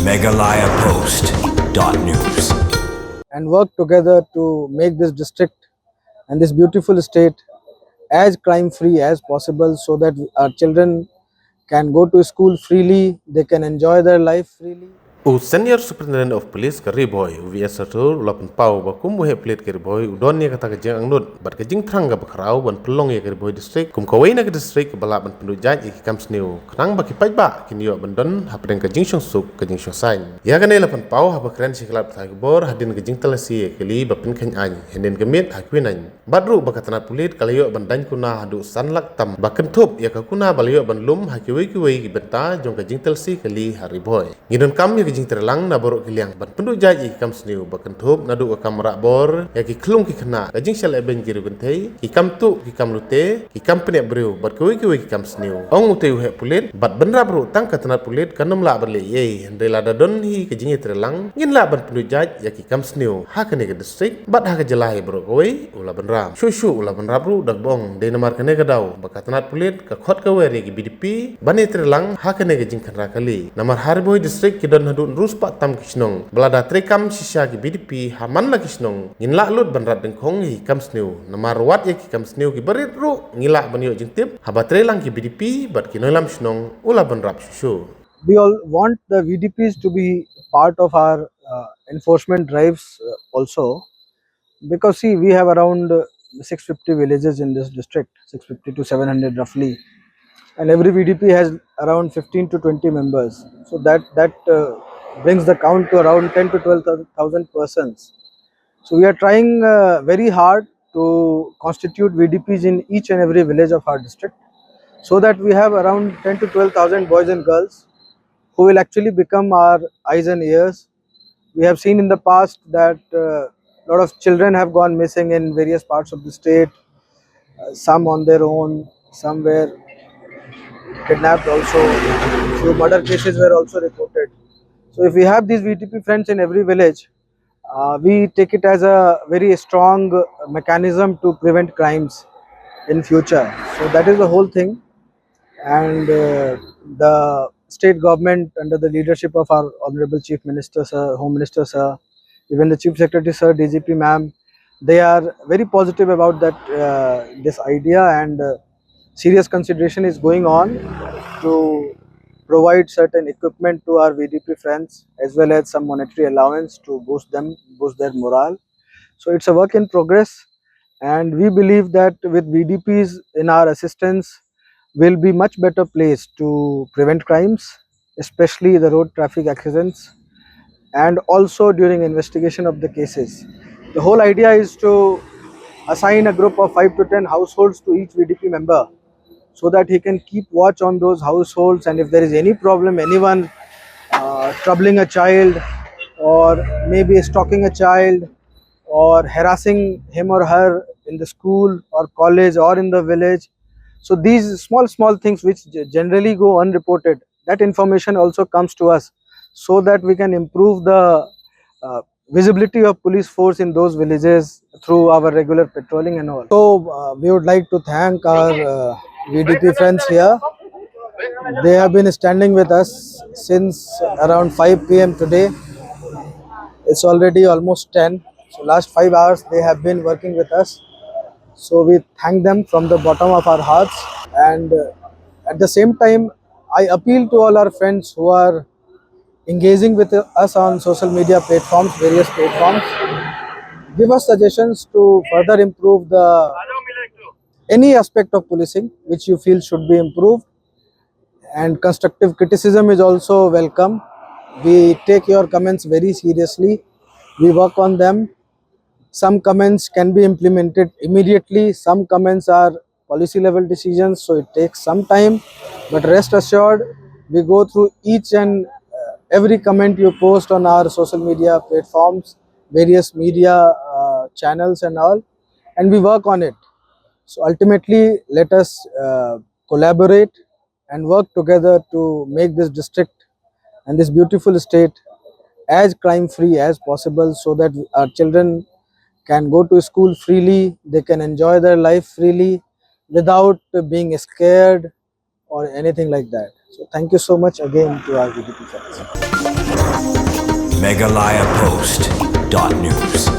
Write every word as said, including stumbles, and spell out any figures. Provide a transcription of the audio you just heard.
Meghalaya Post dot news. And work together to make this district and this beautiful state as crime free as possible, so that our children can go to school freely, they can enjoy their life freely. U Senior Superintendent of Police ka Ri Bhoi, u V S Rathore, u la pynpaw ba kum u heh pulit ka Ri Bhoi u don ïa kata ka jingangnud bad ka jingthrang kaba khraw ban pynlong ïa ka Ri Bhoi District kum kawei na ka district kaba lah ban pynduh jait ïa ki kam sniew, khnang ba ki paidbah kin ïoh ban don hapdeng ka jingshongsuk ka jingshongsaiñ. Ïa kane la pynpaw haba kren sha ki lad pathai khubor hadien ka jingtalasi ïa ki kali ba pynkheiñ aiñ hynnin ka miet ha Kwinaiñ. Bad ruh ba ka tnat pulit ka la ïoh ban daiñ kuna haduh san lak tam ba kynthup ïa ka kuna ba la ïoh ban lum ha kiwei kiwei ki bynta jong ka jingtalasi kali ha Ri Bhoi. Ngi donkam ïa ka jingtreilang na baroh ki liang ban pynduh jait ïa ki kam sniew ba kynthup naduh ka kam rah bor ïa ki khlung ki khynnah, ka jingshah lehbeiñ ki riewkynthei, ki kam tuh ki kam lute, ki kam pynïap briew bad kiwei kiwei ki kam sniew, ong utei u heh pulit. Bad bynrap ruh tang ka tnat pulit kan ym lah ban leh ei ei, hynrei lada don hi ka jingïatreilang ngin lah ban pynduh jait ïa ki kam sniew ha kane ka district bad ha ka jylla hi baroh kawei, u la bynrap. Shuh shuh u la bynrap ruh da kaba ong dei namar kane ka daw ba ka tnat pulit ka khot ka wer ïa ki V D P ban ïatreilang ha kane ka jingkhynra kali. Namar ha Ri Bhoi District ki don haduh hynriew spah tam ki shnong, ba lada treikam shisha ki V D P ha man la ki shnong ngin lah lut ban rat dyngkhong ïa ki kam sniew. Namar wat ïa ki kam sniew kiba rit ruh ngi lah ban ïoh jingtip haba treilang ki V D P bad ki nongïalam shnong, u la bynrap shuh shuh. We all want the V D Ps to be part of our uh, enforcement drives uh, also, because see, we have around uh, six fifty villages in this district, six fifty to seven hundred roughly, and every V D P has around fifteen to twenty members. So that that uh, brings the count to around ten to twelve thousand persons. So we are trying uh, very hard to constitute V D Ps in each and every village of our district, so that we have around ten to twelve thousand boys and girls who will actually become our eyes and ears. We have seen in the past that a uh, lot of children have gone missing in various parts of the state, uh, some on their own, some were kidnapped also. Few murder cases were also reported. So if we have these V D P friends in every village, uh, we take it as a very strong mechanism to prevent crimes in future. So that is the whole thing. And uh, the state government under the leadership of our Honorable Chief Minister, sir, Home Minister, sir, even the Chief Secretary, sir, D G P, ma'am, they are very positive about that uh, this idea, and uh, serious consideration is going on to provide certain equipment to our V D P friends as well as some monetary allowance to boost them, boost their morale. So it's a work in progress, and we believe that with V D Ps in our assistance, we'll be much better placed to prevent crimes, especially the road traffic accidents, and also during investigation of the cases. The whole idea is to assign a group of five to ten households to each V D P member, so that he can keep watch on those households, and if there is any problem, anyone uh, troubling a child or maybe stalking a child or harassing him or her in the school or college or in the village. So these small, small things which generally go unreported, that information also comes to us, so that we can improve the uh, visibility of police force in those villages through our regular patrolling and all. So uh, we would like to thank our uh, V D P friends here. They have been standing with us since around five p m today. It's already almost ten. So last five hours they have been working with us. So we thank them from the bottom of our hearts. And uh, at the same time, I appeal to all our friends who are engaging with us on social media platforms, various platforms. Give us suggestions to further improve the any aspect of policing which you feel should be improved. And constructive criticism is also welcome. We take your comments very seriously. We work on them. Some comments can be implemented immediately. Some comments are policy level decisions, so it takes some time. But rest assured, we go through each and uh, every comment you post on our social media platforms, various media uh, channels and all, and we work on it. So ultimately, let us uh, collaborate and work together to make this district and this beautiful state as crime free as possible, so that our children can go to school freely, they can enjoy their life freely without being scared or anything like that. So thank you so much again to our V D P fans. Meghalaya Post dot news.